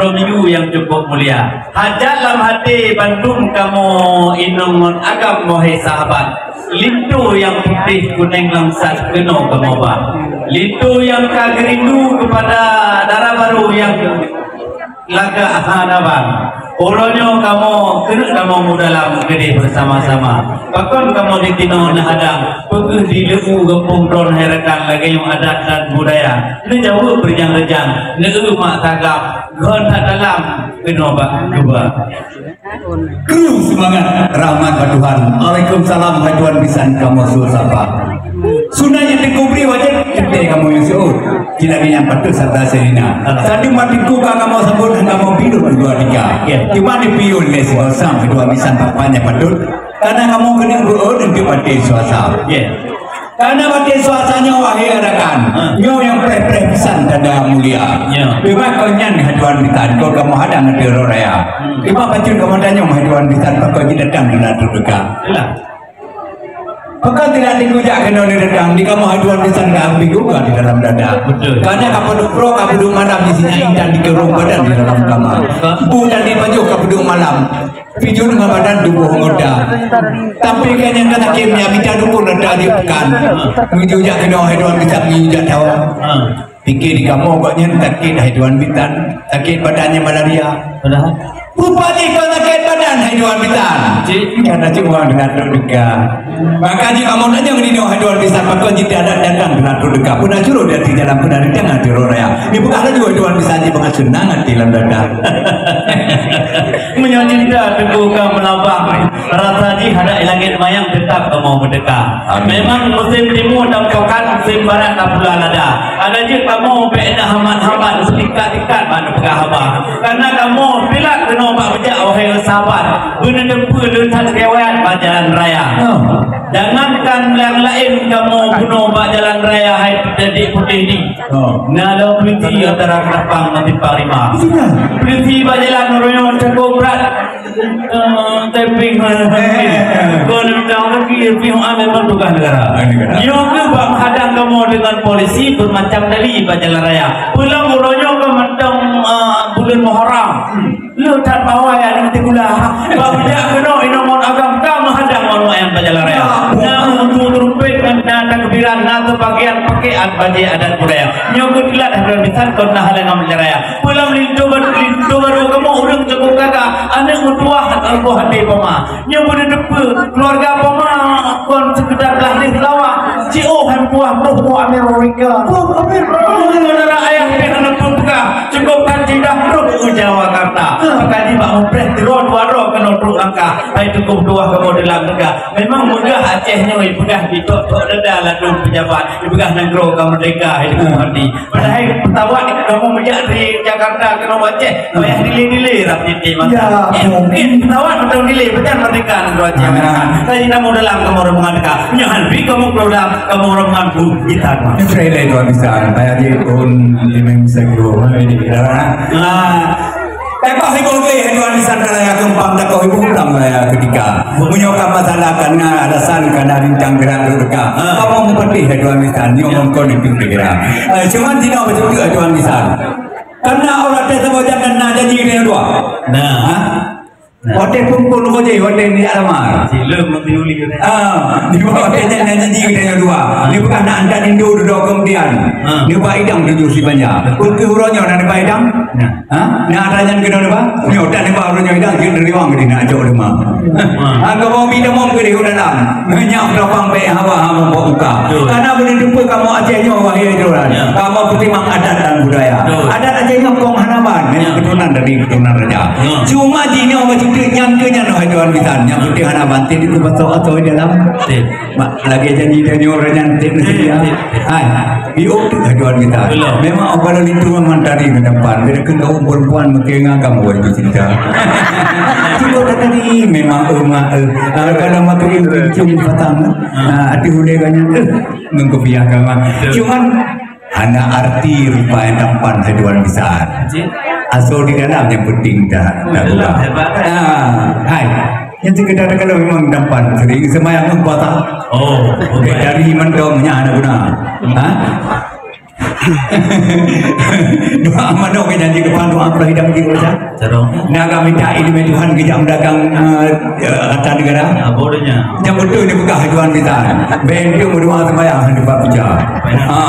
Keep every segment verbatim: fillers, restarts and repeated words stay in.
Romeo nyang cukup mulia. Hajat lam até bandum kamoe inong ngon agam, wahé sahabat. Linto nyang putéh kunéng langsat keunoe kamoe ba. Linto nyang ka geurindu keupada dara barô nyang lagak hana ban. Uroe nyoe kamoe keuneuk kamoe meudalam keudeh beusama-sama. Pakon kamoe di tinoe neuhadang, peugeuh di leu-u gampông droe hai rakan lagèe nyoe adat dan budaya. Neujaweueb reujang-reujang, neueu mak sagam, gon that dalam keunoe bak geuba. Kru seumangat rahmat bak Tuhan. Waalaikumsalam, hai tuan bisan kamoe sapa. Sunat nyang teukubri wajéb, teuntèe kamoe nyang seuôt. Cit lagèe nyan patôt sabda Saidina. Sadeue mati kuba kamoe sambot dan kamoe pilut dua tiga. Ya. Cuma dipiun lé si Balsam kedua misan papan nyang patôt. Karena kamoe keuneuk beuôt untuk batin suasa. Ya. Karena batin suasa nyoe wahé rakan. Ha. Nyoe nyang preh-preh pisan tanda mulia. Ya. Cuma keu nyan hai tuan bisan, kon kamoe hadang ateueh rot raya. Hmm. Cuma bacut kamoe tanyong hai tuan bisan, pakon jih datang keunan teudekat. Yalah. Pakon tidak dikujak keunoe ni datang, di kamoe hai tuan bisan dah habis juga di dalam dada. Betul. Karena kapeuduek pro, kapeuduek malam di sini, intan dikurong badan di dalam kamar. Bu dan di pajoh kapeuduek malam. Pijun ngon badan tuboh anggota. Tapi kan nyang kata kim ya mita dukun ada di pekan. Meujujak keunoe hai tuan bisan, meujujak tawa. Ha. Pikir di kamoe gobnyan sakét hai tuan bisan, sakét badannya malaria. Padahal? Rupa jih kon sakét badan hai tuan bisan. Cik. Karena cuma dengan duka. Maka jih kamoe nanya ngon hai tuan bisan, pakon jih tiada datang dengan duka. Pun dah curut di hati dalam, pun dah di tengah tiroh raya. Dipeugah laju hai tuan bisan, jih pengasun nangat di dalam dada. Meunyoe cinta teungku ka meulabang, rasa jih adak langét mayang teutap kamoe meudeka. Amin. Memang musém timu tampokan, musém barat tapula lada. Adak jeuet kamoe bèk na hambat-hambat, seutingkat-tingkat bak neupeugah haba. Karena kamoe pilat keunoe bak beujak, wahé sahabat. Beuneuteumpeue le that riwayat bak jalan raya. Oh. Jangankan nyang laén, kamoe bunoe bak jalan raya hai Adik Putéh nyoe. Oh. Na lom peulisi antara Keudapang ngon Simpang Lima. Iya. Peulisi bak jalan uroe nyoe cukôp brat. Eh, taping, eh. Kon undang lagi, pihak memang tugas negara. Ah, negara. Nyoe keuh bak hadang kamoe dengan polisi bermacam dali bak jalan raya. Pulang uroe nyoe keuh mantong, eh, buleuen Muharram. Hmm. Le that pawai aneuk teuh gula. Bak beujak keunoe inong ngon agam ka meuhadang ngon wayang bak jalan raya. Ya. Na untuk trumpet ngon na takbiran, na teubagian pakaian bajèe adat budaya. Nyoe keuh teulat hai tuan bisan kon na halangan bak jalan raya. Pulang linto barô, linto barô kamoe ureueng cukôp gagah, aneuk meutuwah, leuboh até poma. Nyoe beuneuteumpeue, keuluwarga poma kon seukeudar blah lhèe seulawa. Jiôh han puah, boh boh Amerika. Boh Amerika. Saudara ayah pih hana peugah, cukôp that cinta trôk u Jawa Karta. Maka jih bak mupreh sidroe dua droe keunoe trôk langkah. Hai teungku meutuwah kamoe dalam teuka. Memang meugah Aceh nyoe, peugah di tok-tok dada ladôm pejabat. Dipeugah nanggroe ka meurdeka, hai teungku hati. Padahai peutawat kamoe meujak dari Jakarta keunoe Aceh, payah dilé-dilé rab tieb-tieb mata. Ya, eh, mungkin. Eh, peutawat mantong dilé, pajan meurdeka nanggroe Aceh. Ah. Tapi namun dalam kamoe rombongan teuka. Nyoe han bi kamoe keudroe dalam kamoe rombongan bu kita. Saya dari tuan bisan, saya di pun di mem segro, di daerah. Ah. Takoh iboh gleh hai tuan bisan, raya keumpang takoh iboh pulang raya keutika. Meunyoe ka masalah kana alasan kana rincang gerak reuka. Ha. Kamoe meupeutih hai tuan bisan, nyoe mongkon itu kira. Eh, cuman tidak betul hai tuan bisan. Karena orang teh sama jangan na janji dia dua. Nah. Ha? Nah. Watèe pun pun ko je, watèe ni alamar. Sileuem mati uli. Ah, di bawah watèe janji dia dua. Ni bukan nak antar Indo duduk kemudian. Ha. Ni buat idang tujuh si banyak. Betul. Betul uroe nyoe nak buat idang? Nah. Ha? Nyan atra nyan keunoe neuba? Nyoe, dan neuba ureueng nyoe idang jeuet neuriwang keunoe nak jok leumah. Ha. Ha, keu bau bidang mom keunoe dalam. Nyak peudapang bèk hawa ha muphom muka. Betul. Karena beuneuteumpeue kamoe Aceh nyoe wahé droe. Ya. Kamoe peutimang adat dan budaya. Betul. Adat Aceh nyoe kong hana ban, memang keturunan dari keturunan raja. Ya. Cuma jinoe bak cuti nyan keuh nyan hai tuan bisan, nyang putih hana ban, teuh dikubah atau di dalam. Betul. Mak, lagèe janji tanyoe ureueng nyan teuh meusti ya. Hai, di ôk teuh tuan kita. Belum. Memang awak lalu itu memang tadi ke depan. Bila kena perempuan mungkin ngagam buat itu cerita. Cukup dah tadi memang rumah, eh, ah, kalau makin kencing patang, ah, hati ulai banyak, eh, nunggu biar kawan. Betul. Cuman, hana arti rupa nyang tampan hai tuan bisan. Cik. Asoe di dalam nyang penting dah, dah buka. Dalam hebat, kan? Ah, hai. Nyang sekedar kalau memang tampan, sering sembahyang pun puasa. Oh, okey. Dari mantong nya ada guna. Ha? Doa mana ke janji ke Tuhan, doa pula hidang di urusan. Sarong. Nak agak minta ilmu Tuhan ke jam dagang, eh, eh, harta negara. Apa adanya? Jam betul ni peugah Tuhan kita. Bentuk berdoa sembahyang di tempat puja. Ha.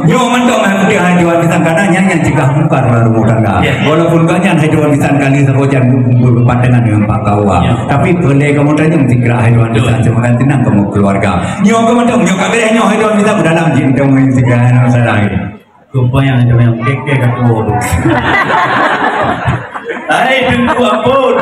Nyoe mantong hai putih hai Tuhan kita, karena nyan yang cegah mungkar dalam rumah tangga. Ya. Walaupun gak nyan hai Tuhan kita kali saboh jan berpandangan dengan Pak Kawa. Ya. Tapi boleh kamu tanya mesti gerak hai Tuhan kita, cuma kan tenang kamu keluarga. Nyoe ke mantong, nyoe ka beres nyoe, hai Tuhan, kita berdalam jin, kita main segala masalah ni. Kumpanya ada yang keke kat luar tu. Hai, Teungku, ampun.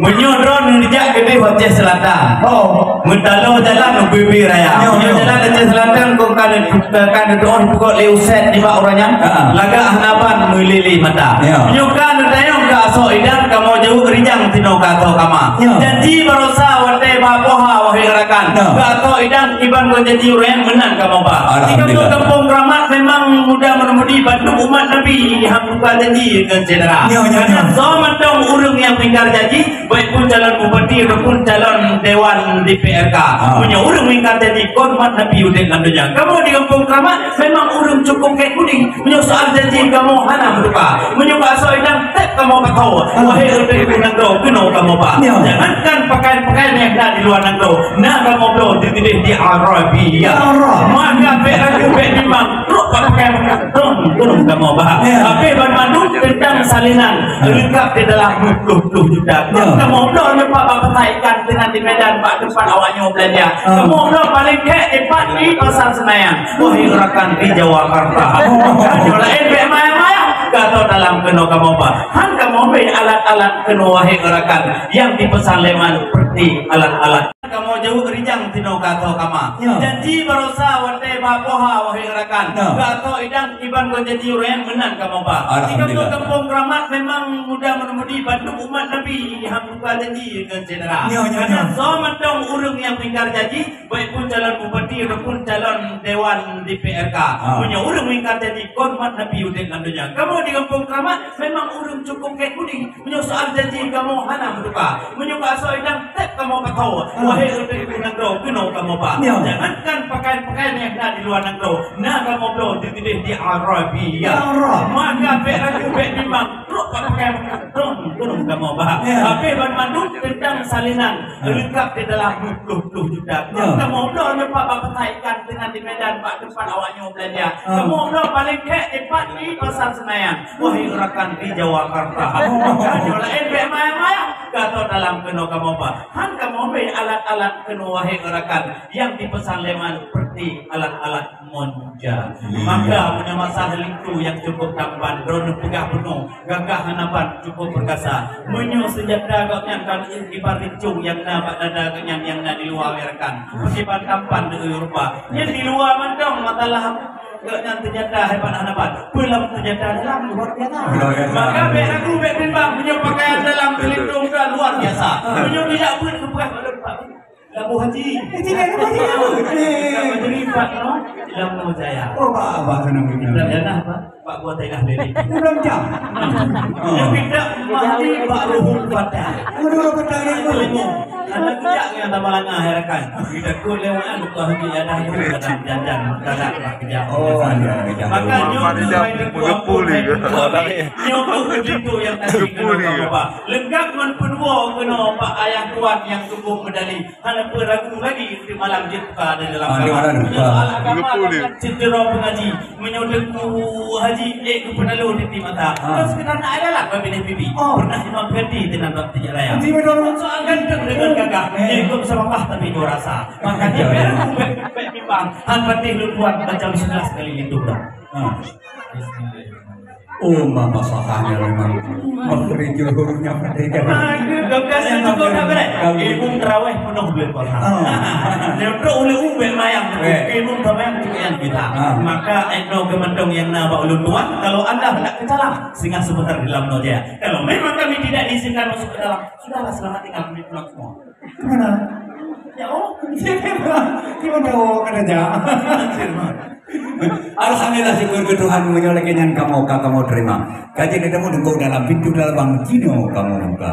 Meunyoe droeneuh neujak keudeh Aceh Selatan. Oh. Meutaloe jalan U B B Raya. Nyoe, meunyoe nyoe. Jalan Aceh Selatan, kok ka neutuoh pukok lé uset nibak uroe nyan. Ha. Lagak hana ban meulili mata. Ya. Meunyoe ka neutanyong ka asoe idang, kamoe jaweueb rijang tinoe ka asoe kama. Ya. Janji barosa watée ba poha, wahai rakan. Ya. Ka asoe idang kiban kon janji ureuëng meunan kamoe ba. Alhamdulillah. Di kampung-kampung keramat memang muda mengemudi bandum umat Nabi hang buka janji ngon syedara. Ya, ya, ya. Karena soe mantong ureuëng nyang ingkar janji, baik pun calon bupati ataupun calon dewan D P R K. Ah. Meunyoe ureuëng ingkar janji, kon umat Nabi udeb lam donya. Kamoe di kampung keramat memang ureuëng cukup kek budi. Meunyoe soal janji kamoe hana meutuka. Meunyoe bak asoe idang teb kamoe pakoe. Ah. Wahai ureuëng nanggroe, keunoe kamoe ba. Ya. Jangankan pakaian-pakaian nyang na di luwa nanggroe, na kamoe bloe titibeh di Arabia. Ya Allah. Maka bék ragu, bék bimbang, trok bak pakaian-pakaian nanggroe, keunoe kamoe ba. Ya. Tapi banmandum teuntang salinan, ya, leungkap di dalam dua puluh juta. Ya. Kamoe bloe nyoe bak pasai ikan teunan di Medan, bak teumpat awak nyoe beulanja. Ah. Kamoe bloe paléng kek teumpat di Pasar Senayan. Wahai rakan di Jawa Karta. Nyoe laén bék mayang-mayang, ka asoe dalam keunoe kamoe ba. Han kamoe bri alat-alat keunoe, wahai rakan, nyang dipesan lé wan seperti alat-alat. Kamoe jaweueb rijang tinoe ka asoe kama. Ya. Janji barosa watée ba poha, wahai rakan. Ya. Ka asoe idang kiban kon janji ureuëng meunan kamoe ba. Alhamdulillah. Di kampung-kampung keramat memang muda mengemudi bandum umat Nabi hang buka janji ngon syedara. Ya, ya, ya. Karena soe mantong ureuëng nyang ingkar janji, baik pun calon bupati ataupun calon dewan D P R K. Ah. Meunyoe ureuëng ingkar janji, kon umat Nabi udeb lam donya. Kamoe di kampung keramat memang ureuëng cukup kek budi. Meunyoe soal janji kamoe hana meutuka. Meunyoe bak asoe idang teb kamoe pakoe. Ah. Wahai ureuëng nanggroe, keunoe kamoe ba. Ya. Jangankan pakaian-pakaian nyang na di luwa nanggroe, na kamoe bloe titibeh di Arabia. Ya Allah. Maka bék ragu, bék bimbang, trok bak pakaian-pakaian nanggroe, keunoe kamoe ba. Ya. Tapi banmandum teuntang salinan, ya, leungkap di dalam dua puluh juta. Ya. Kamoe bloe nyoe bak pasai ikan teunan di Medan, bak teumpat awak nyoe beulanja. Ah. Kamoe bloe paléng kek teumpat di Pasar Senayan. Wahai rakan di Jawa Karta. Nyoe laén bék mayang-mayang, ka asoe dalam keunoe kamoe ba. Han kamoe bri alat-alat keunoe, wahai rakan, nyang dipesan lé wan seperti alat-alat monja. Iya. Maka meunyoe masa linto nyang cukup tampan, droeneuh peugah bunoe, gagah hana ban, cukup perkasa. Meunyoe seunjata gobnyan ka geuieng kiban rincong nyang na bak dada gobnyan nyang na di luwa, wahai rakan. Meusiban tampan di rupa. Nyan di luwa mantong masalah. Gobnyan seunjata hebat hana ban. Peue lam seunjata dalam luar biasa. Luar biasa. Maka bék ragu, bék bimbang. Meunyoe pakaian dalam teulinto ka luar biasa. Ah. Meunyoe bijak beuet keupeugah lôn, Pak. Labu Haji. Eh, tidak, Labu Haji. Labu Haji Pak, no? Lam no jaya. Oh, bah, bah, senang betul. Lam jannah, Pak. Pak buat tengah diri. Udah jam. Yang tidak mahli Pak Ruhul Fatah. Udah, udah, udah, udah. Anak bijak yang sama langah, ya kan? Kita kul lewat, buka hati ada, ada janjan, ada kerja. Oh, iya, iya. Maka nyoe tu main dekat apa, main dekat. Nyoe tu begitu yang tadi kena, Pak. Lengkap ngon peudua kena, Pak, ayah tuan yang cukup medali. Hana peue ragu lagi di malam jeuet buka di dalam kamar. Ah, di malam buka. Meunyoe soal agama, kan cedera pengaji. Meunyoe Teungku Haji, eh, geupeunaloe di mata. Ah. Kan sekedar nak adalah bak binéh bibi. Oh. Pernah imam ganti dengan bak tijak raya. Ganti betul. Soal ganteng dengan gagah. Eh. Ikut sama pah tapi dua rasa. Makanya biar aku baik-baik bimbang. Han patéh lôn buat macam sebelas kali itu dah. Ah. Bismillah. Oh, ma fasahahnya memang. Makhrij hurufnya pendek kan. Aduh, gagah yang cukup tak berat. Ilmu terawih penuh bulan puasa. Ah. Dia untuk ulu ubek mayang. Eh. Ilmu terawih cukup yang kita. Ah. Maka endo kemantong yang na bak ulun tuan, kalau anda hendak ke dalam, singgah sebentar di dalam noja. Kalau memang kami tidak diizinkan masuk ke dalam, sudahlah, selamat tinggal, kami pulang semua. Gimana? Ya, oh, gimana? Gimana, oh, kata ja. Alhamdulillah, syukur keu Tuhan, meunyoe lagèe nyan kamoe ka kamoe teurimong. Ka jeuet teurimong deungon dalam pintoe dalam jinoe kamoe buka.